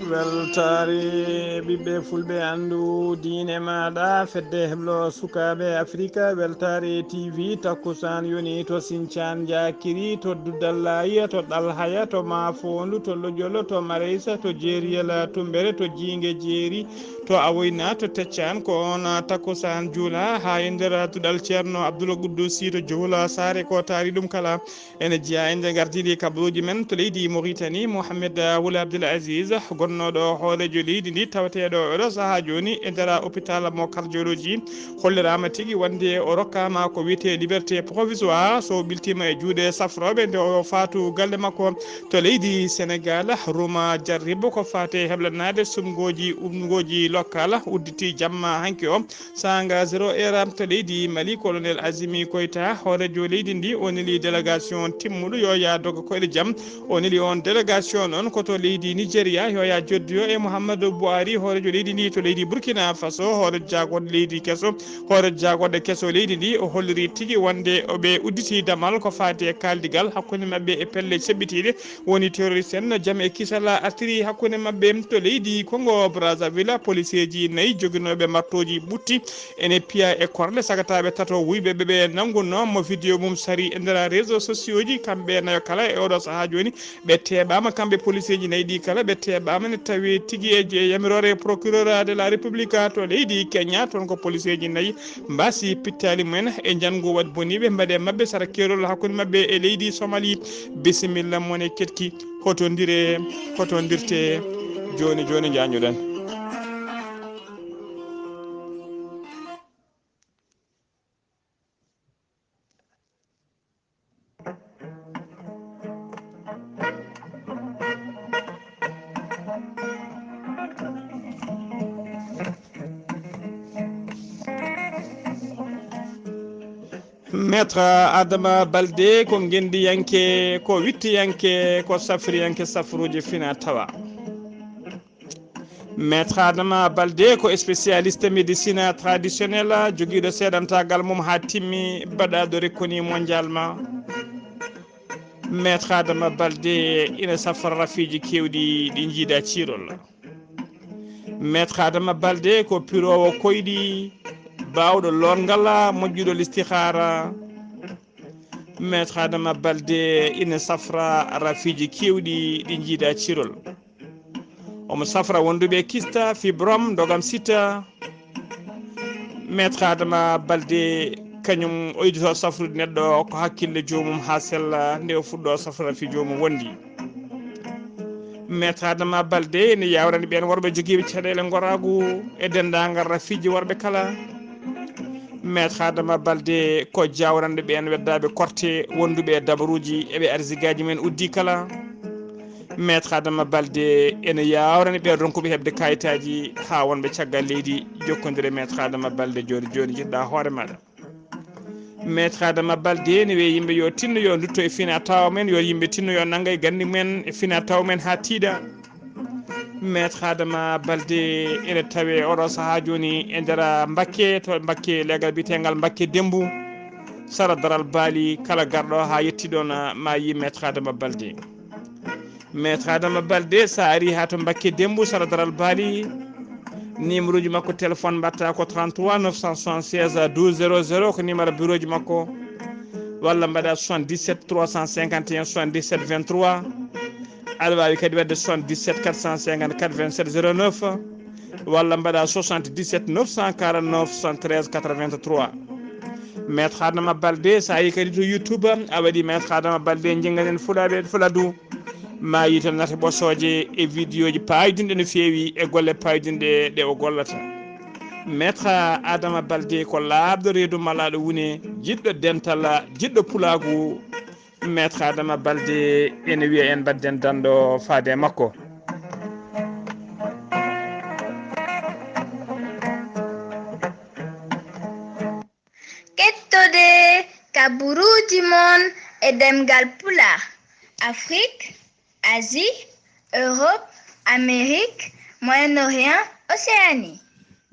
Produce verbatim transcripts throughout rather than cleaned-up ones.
Weltaare ɓiɓɓe fulɓe, anndu diine maaɗa, fedde heblo sukaaɓe Afrika, weltaare T V, takkusaan yoni to Sincaan Njaakiri, to Duddallaayi, to Ɗalhaya, to Maafoondu, to Lojolo, to Mareysa, to Jeeriyel Tumbere, to Jiinge Jeeri, to Awoyna, to Teccaan. Ko oon takkusaan juula haa e nder duɗal Ceerno Abdul Quddusi to Jowla Saare, ko taari ɗum kala. Ene jeyaa e nder ngardiiɗi kabaruuji men to leydi Mauritanie, Mohamed Wul Abdel Aziz, gonnooɗo hooreejo leydi ndi, tawateeɗo oɗo sahaa jooni e nder hôpital mo cardiologie, holliraama tigi wonde o rokkaama ko wiyetee liberté provisoire, so ɓiltiima e juuɗe safrooɓe nde o faatu galle makko to leydi Senegal. Ruma jarribo ko faati e heblanaade sumngooji, umngooji lokkal udditi jamma hanki o. Saanga zéro heure to leydi Mali, Colonel Azimi Koita, hooreejo leydi ndi, o neli délégation timmuɗo yo yaa doga koyɗe jam. O neli on délégation noon ko to leydi Nigeria, yo yaa joddoyo e Muhammadu Buhari, hooreejo leydi ndi. To leydi Burkina Faso, hooreejo jaagorɗe leydi keso, hooreejo jaagorɗe keso leydi ndi, o holliri tigi wonde o ɓe udditi damal ko faati e kaaldigal hakkunde maɓɓe e pelle ceɓɓitiiɗe. Woni terroriste en, jam e kisal artiri hakkunde maɓɓe. To leydi Congo Brazzaville, poliseeji nayi joginooɓe martooji ɓutti ene piya e korle sagataaɓe tato wuyɓe ɓe ɓe nanngunoo mo vidéo mum sari e nder réseaux sociaux ji. Kamɓe nayo kala e oɗo sahaa jooni ɓe teeɓaama, kamɓe poliseeji nayi ɗi kala ɓe teeɓaama, ne tawi tigi e je-, yamiroore procureur de la République to leydi Kenya. Toon ko poliseeji nayi mbaasi pittaali mumen e njanngu waɗ boniiɓe mbaɗe maɓɓe sara keerol hakkunde maɓɓe e leydi Somali. Bisimilla mon e ketki, hotondire, hotondirte jooni jooni, njañuɗen. Maître Adama Balde ko ngenndiyanke, ko wittiyanke, ko safriyanke safruuji fina tawa. Maître Adama Balde ko spécialiste médecine traditionnelle, jogiiɗo seedantagal mum haa timmi, baɗaaɗo reconnue mondialement. Maître Adama Balde ina safra rafiiji keewɗi ɗi njiida ciirol. Maître Adama Balde ko piroowo koyɗi, baawɗo lootngal, moƴƴuɗo listihaara. Maître Adama Balde ina safra rafiiji keewɗi ɗi njiida ciirol. Omo safra wonduɓe kista, fibrome, ndogam sita. Maître Adama Balde, kañum o yiɗi to safrude neɗɗo ko hakkille joomum haa sella, nde o fuɗɗo safra rafi joomum wondi. Maître Adama Balde ene yawrani ɓeen worɓe jogiiɓe caɗeele ngoraagu e denndaangal rafiiji worɓe kala. Maître Adama Balde ko jawranɗo ɓeen weddaaɓe korte wonduɓe e dabaruuji e ɓe arsigaaji men uddi kala. Maître Adama Balde ene yawrani ɓeen ronkuɓe heɓde kayitaaji haa wonɓe caggal leydi jokkondire Maître Adama Balde jooni jooni, jiɗɗa hoore maaɗa. Maître Adama Balde ne wiya yimɓe yo tinno, yo ndutto e fina tawa men, yo yimɓe tinno, yo nannga e ganni men e fina tawa men haa tiiɗa. Maître Adama Balde ene tawe oɗo sahaa jooni e nder Mbakke, to Mbakke, leegal biyetengal Mbakke Dembu, sara daral Baali. Kala garɗo haa yetti ɗoon, ma yi Maître Adama Balde. Maître Adama Balde, sa ari haa to Mbakke Dembu, sara daral Baali, numéro ji makko téléphone mbatta ko trente-trois neuf cent soixante-seize douze zéro zéro, ko numéro bureau ji makko, walla mbaɗa soixante-dix-sept trois cent cinquante et un soixante-dix-sept vingt-trois. Aɗa waawi kadi waɗde soixante-dix-sept quatre cent cinquante-quatre vingt-sept zéro neuf, walla mbaɗa soixante-dix-sept neuf cent quarante-neuf soixante-treize quatre-vingt-trois. Maître Adama Balde, sa yi kadi to YouTube, a waɗi Maître Adama Balde, Njinganen Fulaaɓe, Fuladu, ma yi to nate ɓosooje e vidéo ji paydinɗe no feewi e golle paydinɗe ɗe o gollata. Maître Adama Balde ko laaɓɗo reedu malaaɗo wune, jiɗɗo dental, jiɗɗo pulaagu. Maître Adama Balde ene wiya en mbadden danɗo faade e makko. Kettode kaburuuji mon e ɗemngal Pulaar, Afrik, Asie, Europe, Amérique, Moyen-Orient, Océanie.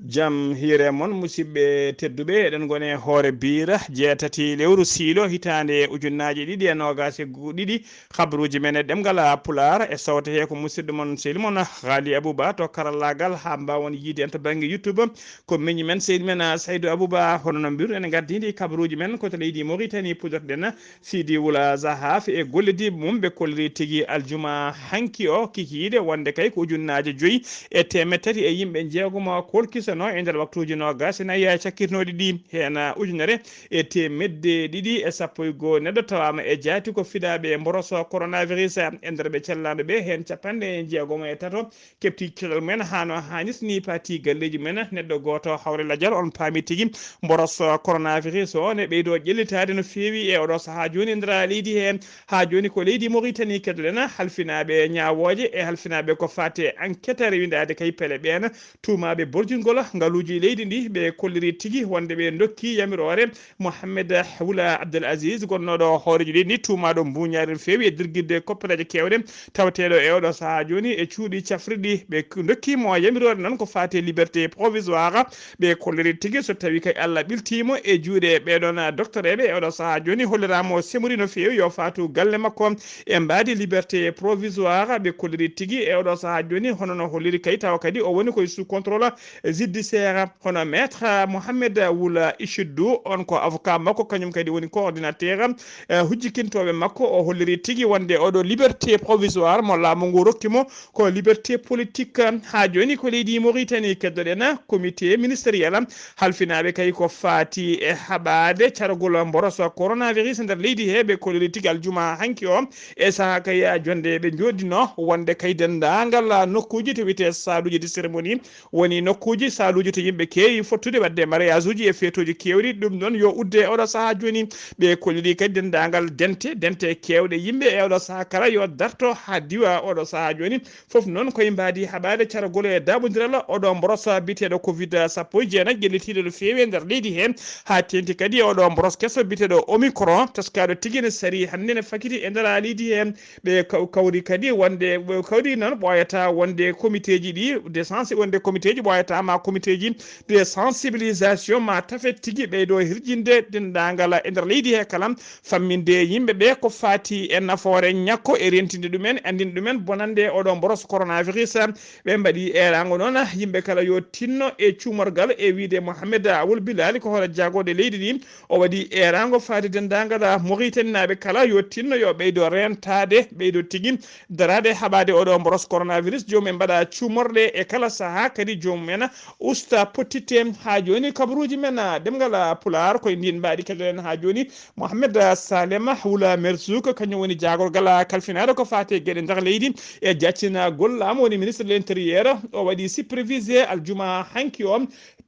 Jam hiire mon, musidɓe tedduɓe, eɗen ngoni e hoore biira jeetati lewru siilo hitaande ujunnaaje ɗiɗi e noogaas e gu-, ɗiɗi. Habaruuji men e ɗemngal Pulaar e sawte he ko musidɗo mon, sehil mon, Haali Abuba to karallaagal, haa mbaawon yiide en to bannge YouTube. Ko miñi men, sehil men, Saydu Abuba, hono no mbiruɗen, en ngardiindi habaruuji men ko to leydi Mauritanie puɗɗorɗen. Sidi Wula Zahaf e gollodiiɓe mum ɓe kolliri tigi aljuma hanki o kikiiɗe wonde kay ko ujunnaaje joyi e teemeɗɗe tati e yimɓe jeegomo kolkisano e nder waktuuji noogaas e nayi cakkirnooɗi ɗi. Heen ujunere e teemedde ɗiɗi e sappo e goo neɗɗo tawaama e jaati ko fidaaɓe mboroso coronavirus. E nder ɓe cellaaɓe ɓe, heen capanɗe jeegomo e tato keɓti cellal mumen haa no haanirta ni, pati galleeji mumen. Neɗɗo gooto hawre lajal, on paami tigi mboros coronavirus o ne ɓeydoo ƴellitaade no feewi e oɗo sahaa jooni e nder leydi he. Haa jooni ko leydi Mauritanie keddoɗen halfinaaɓe ñaawooje e halfinaaɓe ko faati e enquête rewindaade kay pele ɓeen tuumaaɓe borjingol ngaluuji leydi ndi. Ɓe kolliri tigi wonde ɓe ndokki yamiroore Mohamed Wula Abdel Aziz, gonnooɗo hooreejo leydi ndi, tuumaaɗo mbuuñaari no feewi e dirgirde koppereeje keewɗe, tawateeɗo e oɗo sahaa jooni e cuuɗi cafrirɗi. Ɓe k-, ndokki mo yamiroore noon ko faati e liberté provisoire. Ɓe kolliri tigi so tawi kay Allah ɓiltiimo e juuɗe ɓeɗon doktoreeɓe e oɗo sahaa jooni, holliraama o semori no feewi yo faatu galle makko e mbaadi liberté provisoire. Ɓe kolliri tigi e oɗo sahaa jooni, hono no holliri kay, tawa kadi o woni koye sous contrôle judiciaire. Hono Maître Mohamed Wula Ichidou, on ko avocat makko, kañum kadi woni coordinateur, eh, hujjikintooɓe makko. O holliri tigi wonde oɗo liberté provisoire mo laamu ngu rokki mo ko liberté politique. Haa jooni ko leydi Mauritanie keddoɗen comité ministériel halfinaaɓe kay ko faati e haɓaade cargol mboros coronavirus nder leydi he. Ɓe kolliri tigi aljuma hanki o e sahaa kay jonde ɓe njooɗino wonde kay denndaangal nokkuuji to wiyetee saaluuji de cérémonie woni nokkuuji, saaluuji to yimɓe keewi fottude waɗde mariage uji e feetooji keewɗi. Ɗum noon yo udde e oɗo sahaa jooni. Ɓe kolliri kadi denndaangal dente, dente keewɗe yimɓe e oɗo sahaa kala yo darto haa diwa oɗo sahaa jooni. Fof noon koye mbaadi haɓaade caragol e daaɓondiral oɗo mboros biyeteeɗo covid sappo e jeenayi ƴellitiiɗo no feewi e nder leydi he, haa teeŋti kadi e oɗo mboros keso biyeteeɗo Omicron, teskaaɗo tigi ne sari hannde ne fakiti e nder leydi he. Ɓe kaw-, kawri kadi wonde, ɓe kawri noon ɓooyata wonde komiteeji ɗi de sensi-, wonde komiteeji ɓooyata ma komiteeji de sensibilisation ma tafe tigi ɓeydo hirjinde denndaangal e nder leydi he kala, famminde yimɓe ɓe ko faati e nafoore ñakko e rentinde ɗumen, anndinde ɗumen bonannde oɗo mboros coronavirus. Ɓe mbaɗi eeraango noon yimɓe kala yo tinno e cuumorgal e wiyde Mohamed Awul Bilali ko hono jaagooɗo leydi ndi. O waɗi eeraango faade denndaangal Mauritanie naaɓe kala yo tinno yo ɓeydo rentaade, ɓeydo tigi daraade haɓaade oɗo mboros coronavirus. Joomum en mbaɗa cuumorɗe e kala sahaa, kadi joomum en usta pottitte. Haa jooni kabaruuji men, ah, ɗemngal, ah, Pulaar koye ndin mbaadi keɗoɗen haa jooni. Mohamed, ah, Salema Wula Merzouk, kañum woni jaagorgal, ah, kalfinaade ko faati e geɗe nder leydi e jaccinagol laamu, woni ministre de l'intérieur. O waɗi supervisé aljuma hanki o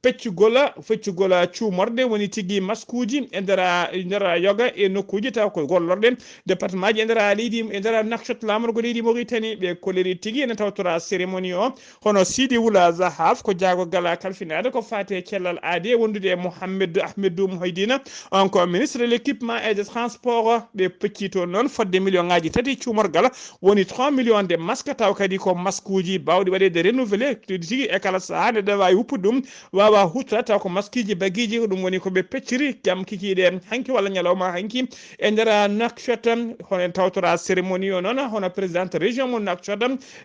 peccugol, feccugol cuumorɗe woni tigi maskuuji e nder, e nder yoga e nokkuuji taw ko gollorɗe département ji e nder leydi, e nder Nouakchott laamorgo leydi Mauritanie. Ɓe kolliri tigi ene tawtora cérémonie o. Hono Sidi Wula Zahaf ko jaagorgal kalfinaade ko faati e cellal aadi e wondude e Mohamed Ahmedou Mouhidine, on ko ministre de l'équipement et des transports. Ɓe pecci toon noon fodde million ngaji tati cuumorgal woni trois millions de masque, taw kadi ko maskuuji baawɗi waɗeede renouvelé tigi e kala sahaa, neɗɗo waawi wuppude ɗum, waawa huutora, taw ko maskiiji bagiiji, ko ɗum woni ko ɓe pecciri jam kikiiɗe hanki walla ñalawma hanki e nder Nouakchott. Hono en tawtora cérémonie o noon, hono présidente région mo Nouakchott,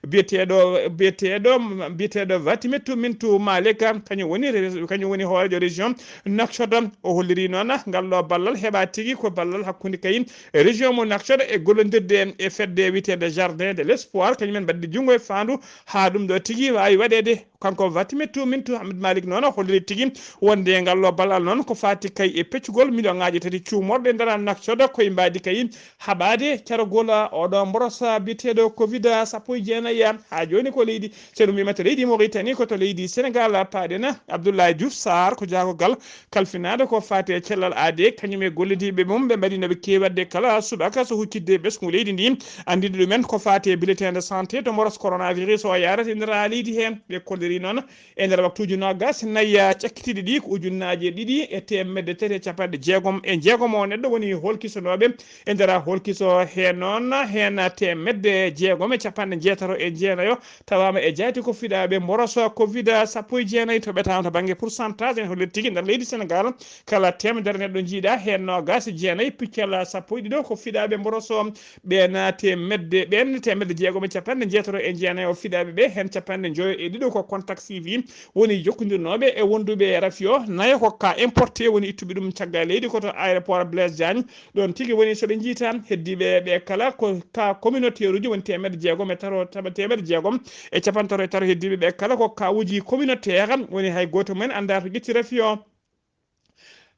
biyeteeɗo, biyeteeɗo, biyeteeɗo Vatimetou Mintou Malika, kañum woni re-, kañum woni hooreejo région Nouakchott. O holliri noon ngal ɗo ballal heɓa tigi ko ballal hakkunde kayi région mo Nouakchott e gollondirde e fedde wiyeteende Jardin de l'Espoir, kañum en mbaɗde junngo e faandu haa ɗum ɗo tigi waawi waɗeede. Kanko Vatimetou Mintou Ahmed Malik noon o holliri tigi wonde ngal ɗo ballal noon ko faati kay e peccugol million ngaji tati cuumorɗe nder Nouakchott koye mbaadi kay haɓaade caragol oɗo mboros biyeteeɗo covid sappo e jeenayi. Haa jooni ko leydi, so ɗum wimata leydi Mauritanie, ko to leydi Sénégal paaɗen. Abdoulaye Diouf Sarr ko jaagorgal kalfinaade ko faati e cellal aade, kañum e gollodiiɓe mum ɓe mbaɗi no ɓe keewi waɗde kala subaka so huccitde ɓesngu leydi ndi, anndinde ɗumen ko faati e bulletin de santé to mboros coronavirus o yaarata e nder leydi he. Ɓe kolliri Noon, e nder waktuuji noogas nayi cakkitiiɗi ɗi, ko ujunnaaje ɗiɗi e teemedde tati e capanɗe jeegom e jeegom o neɗɗo woni holkisanooɓe e nder holkiso. Heen noon, heen teemedde jeegom e capanɗe jeetato e jeenayo tawaama e jaati ko fiɗaaɓe mboroso covid sappo e jeenayi. To ɓetaama to bannge pourcentage, en hollit tigi nder leydi Senegaal, kala teemedere neɗɗo njiiɗa heen noogas e jeenayi piccal sappo e ɗiɗo ko fiɗaaɓe mboroso. Ɓeen teemedde, ɓeen teemedde jeegom e capanɗe jeetato e jeenayo fiɗaaɓe ɓe, heen capanɗe njoyo e ɗiɗo ko contact suivi, woni jokkondirnooɓe e wonduɓe e rafi o. Nayo ko ka importé, woni ittuɓe ɗum caggal leydi ko to aéroport Blaise Diagne. Ɗoon tigi woni so ɓe njiita heddiiɓe ɓe kala ko ka communautaire uji, woni teemedde jeegom e tato, teemedde jeegom e capanɗe tato e tato heddiiɓe ɓe kala ko kawuuji communautaire, woni hay gooto mumen anndaa to ƴetti rafi o.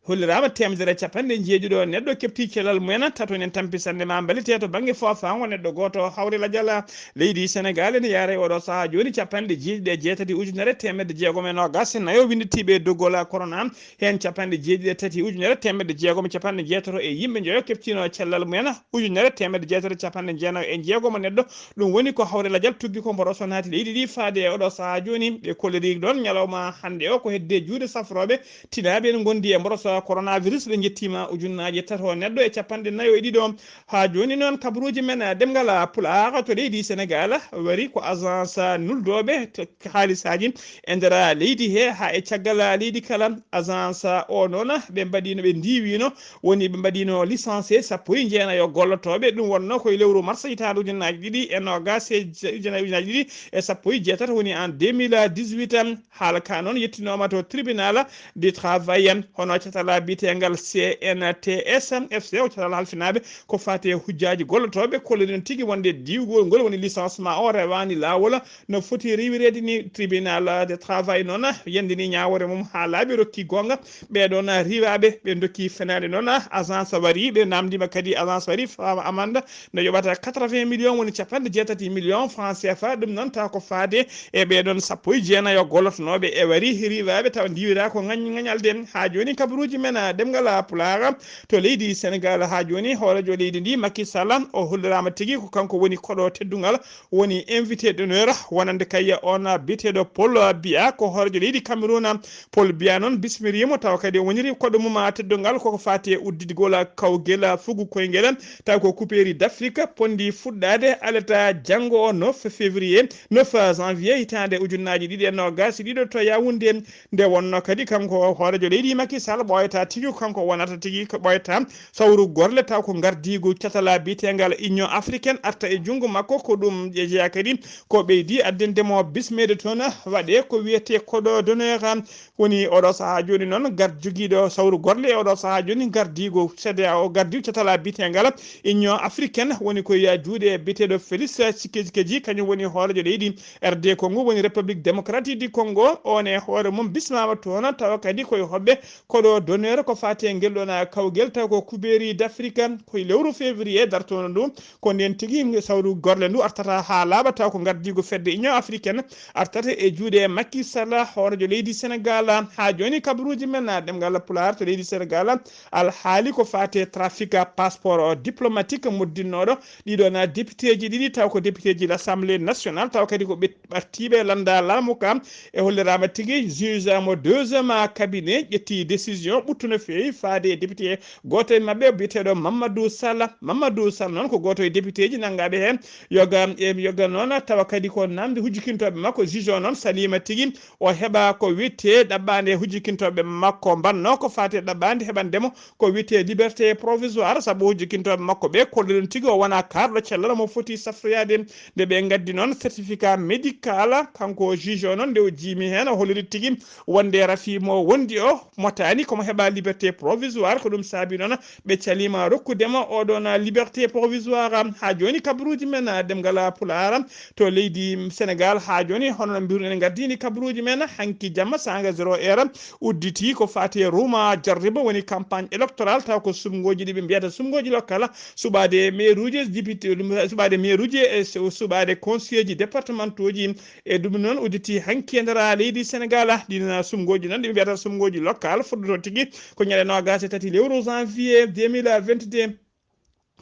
Holliraama teemedere e capanɗe njeeɗiɗo neɗɗo keɓti cellal mumen, tato enen tampi sannde ma mballite to bannge foofaango neɗɗo gooto hawri lajal leydi Senegaal ene yaara e oɗo sahaa jooni capanɗe jeeɗiɗi e jeetati ujunere teemedde jeegom e noogas e nayo winnditiiɓe doggol corona, heen capanɗe jeeɗiɗi e tati ujunere teemedde jeegom e capanɗe jeetato e yimɓe njoyo keɓtiino cellal mumen, ujunere teemedde jeetato e capanɗe jeenayo e jeegom neɗɗo. Ɗum woni ko hawre lajal tuggi ko mboroso naati leydi ndi faade e oɗo sahaa jooni. Ɓe kolliri ɗoon ñalawma hannde o ko hedde juuɗe safrooɓe tinaaɓe ene ngondi e mboroso coronavirus, ɓe njettiima ujunnaaje tato neɗɗo e capanɗe nayo e ɗiɗo. Haa jooni noon, kabaruuji men, eh, ɗemngal, eh, Pulaar to leydi Senegaal wari ko agence, eh, nuldooɓe to haalisaaji e nder, eh, leydi he, haa e caggal, eh, leydi kala. Agence, eh, o noon, ɓe mbaɗiino, ɓe ndiwiino, woni ɓe mbaɗiino licencié sappo e jeenayo gollotooɓe. Ɗum wonnoo ko e lewru mars hitaande ujunnaaji ɗiɗi e noogas e je-, ujunnaaji, ujunnaaji ɗiɗi e sappo e jeetato, woni en deux mille dix-huit. Haala ka noon yettinooma to tribunal du travail, hono catal biyeteengal C N T S F C, o catal halfinaaɓe ko faati e hujjaaji gollotooɓe, kolliri noon tigi wonde diwgol ngol woni licenciement o rewaani laawol no foti riwireede ni. Tribunal de travail noon yandini ñaawoore mum haa laaɓi, rokki goonga ɓee ɗoon riiwaaɓe, ɓe ndokki fenaande noon. Agence wari, ɓe naamndiima kadi, agence wari faama amande no yoɓata quatre-vingts millions, woni capanɗe jeetati millions francs C F A. Ɗum noon tawa ko faade e ɓee ɗoon sappo e jeenayo gollotonooɓe e wari riiwaaɓe tawa ndiwira ko ŋañ-, ŋañalde. Haa jooni kabaruuji men, ah, ɗemngal, ah, Pulaar to leydi Senegaal. Haa jooni hooreejo leydi ndi, Macky Sall, o holliraama tigi ko kanko woni koɗo teddungal, woni invité d'honneur, wonande kay on biyeteeɗo Paul Biya, ko hooreejo leydi Cameroun. Paul Biya noon bismiriima tawa kadi o woniri koɗo mum teddungal koko faati e udditgol kawgel fugu koyngel, taw ko Couperie d'Afrique pondi fuɗɗaade alata janngo o neuf février, neuf janvier hitaande ujunnaaji ɗiɗi e noogas e ɗiɗo to Yaoundé. Nde wonnoo kadi kanko hooreejo leydi Macky Sall ɓooyata tigi, ko kanko wonata tigi ko ɓooyata sawru gorle, taw ko ngardiigu catala biyeteengal Union Africaine arta e junngo makko, ko ɗum ƴe jeyaa kadi ko ɓeydi addande mo bismeede toon waɗe ko wiyetee koɗo d'honneur. Woni oɗo sahaa jooni noon gar-, jogiiɗo sawru gorle e oɗo sahaa jooni ngardiigu C E D E A O, ngardiigu catala biyeteengal Union Africaine, woni ko e juuɗe biyeteeɗo Félix Tshisekedi, kañum woni hooreejo leydi R D Congo, woni République Démocratique du Congo. On e hoore mum bismaama toon, tawa kadi ko e hoɓɓe koɗo d'honneur ko faati e ngel ɗoon kawgel, taw ko Couperie d'Afrique, ko e lewru février dartoondu ndu. Ko ndeen tigi sawru gorle ndu artata haa laaɓa, taw ko ngardiigu fedde Union Africaine artata e juuɗe Macky Sall, hooreejo leydi Senegaal. Haa jooni kabaruuji men ɗemngal Pulaar to leydi Senegaal, alhaali ko faati e trafic passeport diplomatique moddinnooɗo ɗiɗo na députéji ɗiɗi, taw ko députéji l'Assemblée nationale, taw kadi ko ɓe ɓartiiɓe lannda laamu ka. E holliraama tigi juge mo deuxième cabinet ƴetti décision ɓuttu no feewi faade e député gooto e maɓɓe biyeteeɗo Mamadou Sall. Mamadou Sall noon ko gooto e députéji nanngaaɓe heen yoga, e yoga noon, tawa kadi ko naamnde hujjikintooɓe makko. Juge o noon saliima tigi o heɓa ko wiyetee ɗaɓɓaande hujjikintooɓe makko mbannoo ko faati e ɗaɓɓaande heɓande mo ko wiyetee liberté provisoire, sabu hujjikintooɓe makko ɓe kolli ɗum tigi o wonaa kaarɗo cellal mo foti safroyaade. Nde ɓe ngaddi noon certificat médical, kanko juge o noon nde o jiimi heen, o holliri tigi wonde rafi mo wondi o motaani, komo heɓa liberté provisoire, ko ɗum saabi noon ɓe caliima rokkude mo oɗon liberté provisoire. Haa jooni kabaruuji men ɗemngal Pulaar to leydi Senegaal, haa jooni hono no mbiruɗen ngardiini kabaruuji men hanki jamma saanga zéro heure, udditi ko faati e ruuma jarriba, woni campagne électorale, taw ko sumngooji ɗi ɓe mbiyata sumngooji local, suɓaade mairuuji, député, suɓaade mairuuji e su-, suɓaade conseiller ji départementaux ji. E ɗum noon udditi hanki e nder leydi Senegaal, ɗin sumngooji noon ɗi ɓe mbiyata sumngooji local fuddoto tigi ko ñande noogas e tati lewru janvier deux mille vingt-deux.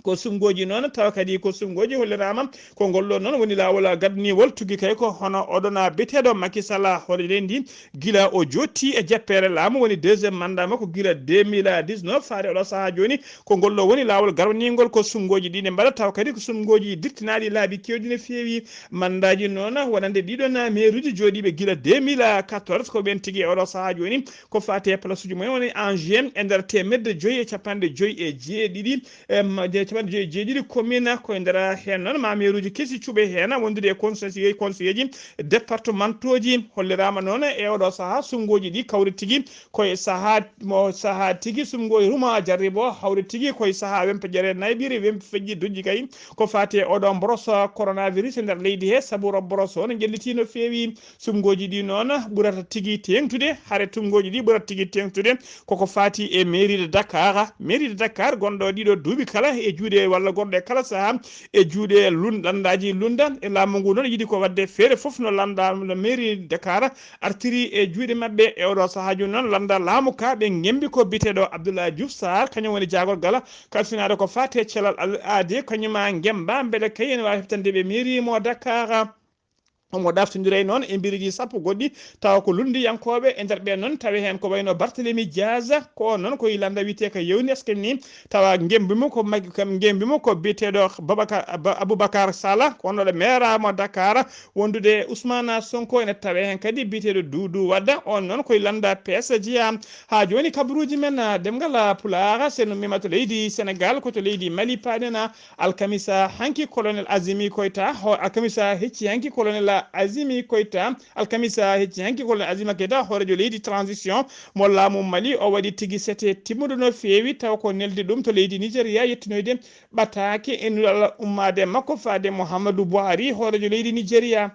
Ko sumgooji noon, tawa kadi ko sumgooji holliraama ko ngol ɗoo noon woni laawol gadaniwol tuggi kay ko hono oɗon biyeteeɗo Macky Sall hoore leydi ndi, gila o jooɗti e jappeere laamu woni deuxième mandat makko gila deux mille dix-neuf faade oɗo sahaa jooni. Ko ngol ɗoo woni laawol garwaningol ko sumgooji ɗi ne mbaɗa, tawa kadi ko sumgooji dirtinaaɗi laabi keewɗi no feewi. Mandaaji noon wonande ɗiɗon meeruuji jooɗiiɓe gila deux mille quatorze ko ɓeen tigi e oɗo sahaa jooni ko faati e place uji mumen woni en juin e nder teemedde joyi e capanɗe joyi e jeeɗiɗi, em, je capanɗe joyi e jeeɗiɗi commune ko e nder heen noon ma meeruuji kesi cuɓe heen wondude e conseil conseilleji départementauji. Holliraama noon e oɗo sahaa sumgooji ɗi kawri tigi koye sahaa mo sahaa tigi sumgooji ruma jarribo hawri tigi koye sahaa wempe jere nayɓiri wempe feƴƴi dujji kay ko faati e oɗo mboros coronavirus e nder leydi he sabu ro mboros o no ƴelliti no feewi. Sumgooji ɗi noon ɓurata tigi teeŋtude, hare sumgooji ɗi ɓurata tigi teeŋtude koko faati e mairie de Dakar. Mairie de Dakar gonɗo ɗiɗo duuɓi kala e juuɗe walla gonɗo e kala sahaa e juuɗe lun-, lanndaaji lunnda. E laamu ngu noon yiɗi ko waɗde feere fof no lannda no mairie de Dakar artiri e juuɗe maɓɓe. E oɗo sahaa jooni noon lannda laamu ka ɓe ngembi ko biyeteeɗo Abdoulaye Diouf Sarr, kañum woni jaagorgal kalfinaaɗo ko faati e cellal al-, aadi, kañum ma ngemba mbele kay ene waawi heɓtande ɓe mairie mo Dakar. Omo ɗaftondira e noon e mbiriji sappo goɗɗi, tawa ko lunndiyankooɓe e nder ɓeen noon, tawi heen ko wayno Barthélemy Diaz, ko oon noon ko e lannda wiyetee ko Yewni Askan ni, tawa ngembi mo ko Mag-, kam ngembi mo ko biyeteeɗo Babaka-, Ba-, Aboubacar Sala, ko oon ɗo meera mo Dakar, wondude e Ousmane Sonko, ene tawi heen kadi biyeteeɗo Doudou Wade, oon noon ko e lannda P S J A. Haa jooni kabaruuji men, ah, ɗemngal, ah, Pulaar, so en ummiima to leydi Senegaal, ko to leydi Mali paaɗen, ah, Alkamisa hanki, colonel Azimi Koita, ho-, alkamisa hecci hanki, colonel Azimi Koita, alkamisa hecci hanki, colonel Azimi Koita, hooreejo leydi transition mo laamu Mali, o waɗi tigi sete timmuɗo no feewi, taw ko neldi ɗum to leydi Nigeria, yettinoyde ɓataake e nulal ummaade makko faade Muhammadu Buhari, hooreejo leydi Nigeria.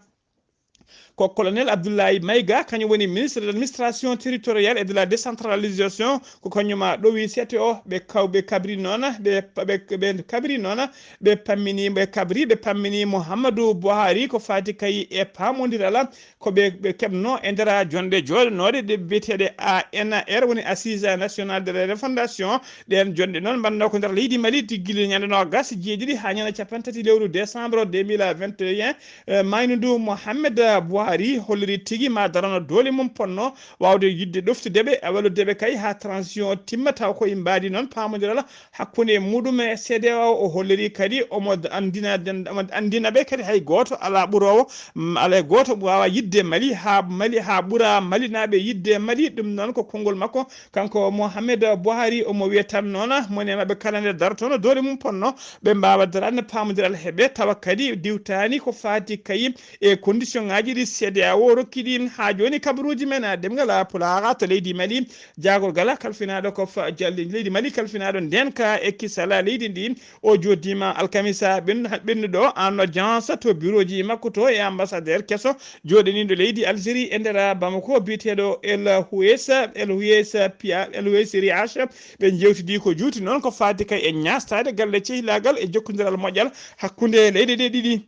Ko colonel Abdoulaye Maïga, kañum woni ministre de l'administration territoriale et de la décentralisation, ko kañum ɗowi sete o, ɓe kaw-, ɓe kabri noon, ɓe, ɓe, ɓe kabri noon, ɓe pammini, ɓe kabri, ɓe pammini Muhammadu Buhari ko faati kay e paamondiral ko ɓe, ɓe keɓno e nder jonɗe jooɗanooɗe ɗe biyeteeɗe A N R, woni Assise Nationale de la Refondation. Ɗeen jonɗe noon mbaɗno ko nder leydi Mali, tiggili ñande noogas e jeeɗiɗi haa ñande capanɗe tati lewru décembre deux mille vingt et un. Eh, maaynudu Mohamed Buhari holliri tigi ma darano doole mum ponno waawde yiɗde ɗoftude ɓe, e wallude ɓe kay haa transition timma, taw ko e mbaadi noon paamondiral hakkunde muɗum e C D A O. O holliri kadi omo anndina den-, omo anndina ɓe kadi hay gooto alaa ɓuroowo, mm, alaa gooto waawaa yiɗde Mali haa Mali, haa ɓura Malinaaɓe yiɗde Mali. Ɗum noon ko konngol makko. Kanko Mohamed Buhari omo wiya tan noon, moni e maɓɓe kala nde dartono doole mum ponno, ɓe mbaawa daraade paamondiral heɓe, tawa kadi diwtaani ko faati kay e condition ŋaaji ɗi C D A O rokki ɗi. Haa jooni kabaruuji men, a, ɗemngal a Pulaar to leydi Mali, jaagorgal kalfinaaɗo ko fa-, ja-, leydi Mali kalfinaaɗo ndeenka e kisal leydi ndi, o jooɗdiima alkamisa ɓen-, ɓennuɗo en audience to bureau ji makko to e ambassadeur keso jooɗaniiɗo leydi Algérie e nder Bamako, biyeteeɗo El Hues, El Hues Pia-, El Hues Riach. Ɓe njeewtidi ko juuti noon ko faati kay e ñaastaade galle cehilaagal e jokkondiral moƴƴal hakkunde leyɗe ɗe ɗiɗi.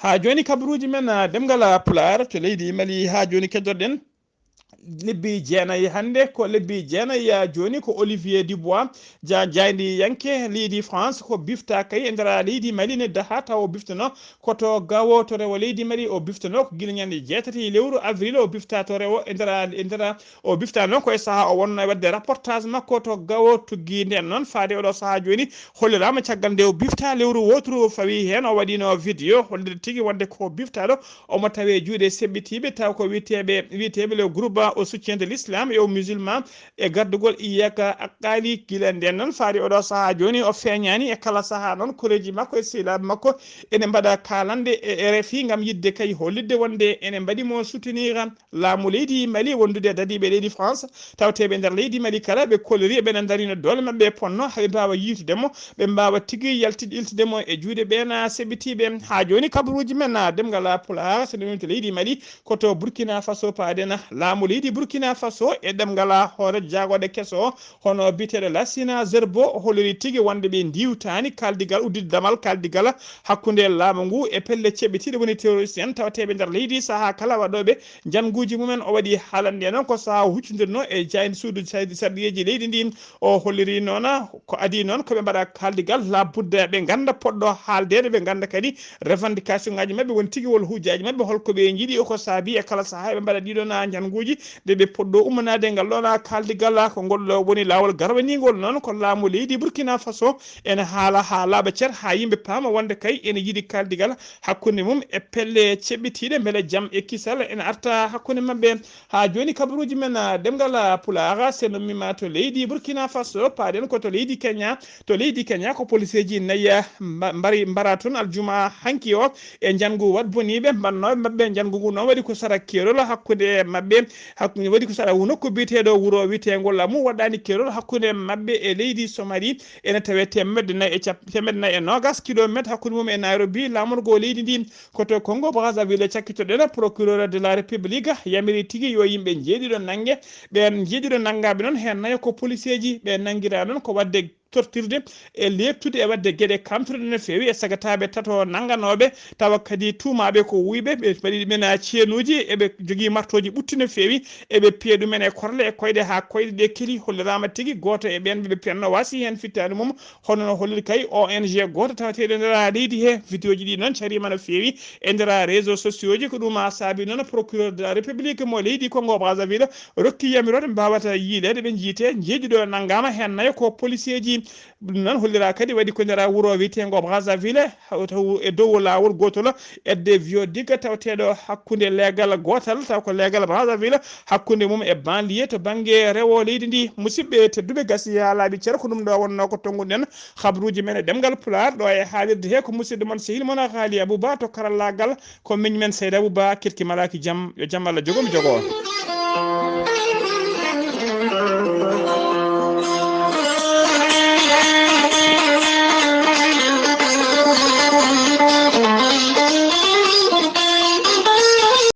Haa jooni kabaruuji men, ah, ɗemngal, ah, Pulaar to leydi Mali, haa jooni keddorɗen lebbi jeenayi hannde, ko lebbi jeenayi, ah, jooni ko Olivier Dubois, ja-, jaayndiyanke leydi France, ko bifta kay e nder leydi Mali ne daha taw o biftano ko to Gao to rewo leydi Mali, o biftano ko gila ñande jeetati lewru avril o bifta to rewo e nder, e nder, o bifta noon ko e sahaa o wonno e waɗde reportage makko to Gao tuggi nden noon faade oɗo sahaa jooni. Holliraama caggal nde o bifta lewru wooturu fawi heen, o waɗino vidéo hollirde tigi wonde ko biftaɗo omo tawe juuɗe seɓɓitiiɓe, taw ko wiyeteeɓe, wiyeteeɓe le groupe au soutien de l'islam et aux musulmans e gardugol iyaka aqaali. Gila nden noon faade oɗo sahaa jooni o feeñaani e kala sahaa noon koreeji makko e sehilaaɓe makko ene mbaɗa kaalande e R F I ngam yiɗde kay hollitde wonde ene mbaɗi mo soutenir. Laamu leydi Mali wondude e dadiiɓe leydi France, tawteeɓe nder leydi Mali kala, ɓe kolliri ɓe ndarino doole maɓɓe e ponno, haa ɓe mbaawa yiitude mo, ɓe mbaawa tigi yaltid-, iltude mo e juuɗe ɓeen seɓɓitiiɓe. Haa jooni kabaruuji men, ah, ɗemngal Pulaar, so ɗum to leydi Mali, ko to Burkina Faso paaɗen. Laamu leydi Burkina Faso e ɗemngal hoore jaagooɗe keso, hono biyeteeɗo Lassina Zerbo, o holliri tigi wonde ɓe ndiwtaani kaaldigal, udditde damal kaaldigal hakkunde laamu ngu e pelle ceɓɓitiiɗe woni terroriste en tawateeɓe nder leydi sahaa kala waɗooɓe njannguuji mumen. O waɗi haalande noon ko sahaa huccondirnoo e jaaynde suudu sarɗiyeeji leydi ndi. O holliri noon ko adii noon ko ɓe mbaɗa kaaldigal, labudda ɓe ngannda poɗɗo haaldeede, ɓe ngannda kadi revendication ngaji maɓɓe, woni tigi wol hujjaaji maɓɓe, holko ɓe njiɗi, ko saabi e kala sahaa ɓe mbaɗa ɗiɗon njannguuji ɗe ɓe poɗɗo ummanaade e ngal ɗoon kaaldigal. Ko ngol ɗo woni laawol garwaningol noon ko laamu leydi Burkina Faso ene haala haa laaɓa cer haa yimɓe paama wonde kay ene yiɗi kaaldigal hakkunde mum e pelle ceɓɓitiiɗe mbele jam e kisal ene arta hakkunde maɓɓe. Haa jooni kabaruuji men, ah, ɗemngal, ah, Pulaar, so en ummiima to leydi Burkina Faso, paaɗen ko to leydi Kenya. To leydi Kenya ko poliseeji nayi, ah, mba-, mbari, mbara toon aljuma hanki o e njanngu waɗ boniiɓe mbannooɓe maɓɓe. Njanngu ngu noon waɗi ko sara keerol hakkunde maɓɓe, hakkunde, waɗi ko sara nokku biyeteeɗo wuro wiyeteengo Lamu waɗaani keerol hakkunde maɓɓe e leydi Somali. Ene tawee teemedde nayi e cap-, teemedde nayi e noogas kilomeeter hakkunde mum e Nairobi, laamorgo leydi ndi. Ko to Congo Brazzaville cakkitoɗen, procureur de la République yamiri tigi yo yimɓe njeeɗiɗo nannge. Ɓeen njeeɗiɗo nanngaaɓe noon, heen nayo ko poliseeji, ɓe nanngiraa noon ko waɗde tortirde e leeɓtude e waɗde geɗe kamtuɗe no feewi e sagataaɓe tato nannganooɓe, tawa kadi tuumaaɓe ko wuyɓe, ɓe mbaɗi ɗumen ceenuuji, eɓe jogii martooji ɓutti no feewi, eɓe piya ɗumen e korle e koyɗe haa koyɗe ɗe keli. Holliraama tigi gooto e ɓeen ɓe ɓe piyatnoo waasi heen fittaandu mum, hono no holliri kay O N G gooto tawateeɗo e nder leydi he. Vidéoji ɗi noon cariima no feewi e nder réseaux sociaux ji. Ko ɗum a saabi noon procureur de la République mo leydi Congo Brazzaville rokki yamiroore mbawata yiileede ɓe njiite. Njeeɗiɗo nanngaama heen nayo ko poliseeji. Ɗum noon hollira kadi waɗi ko nder wuro wiyeteengo Brazzaville, taw e dow laawol gootol edde Viodiga tawateeɗo hakkunde leegal gootal, taw ko leegal Brazzaville, hakkunde mum e banlieue to bannge rewo leydi ndi. Musidɓe tedduɓe, gasi haa laaɓi cer, ko ɗum ɗo wonnoo ko tonnguɗen habaruuji men e ɗemngal Pulaar ɗo e haalirde he. Ko musidɗo mon sehil mon Haali Abouba to karallaagal, ko miñ men Seydi Abouba, kirki malaaki jam, yo jam Allah jogo mi jogo on.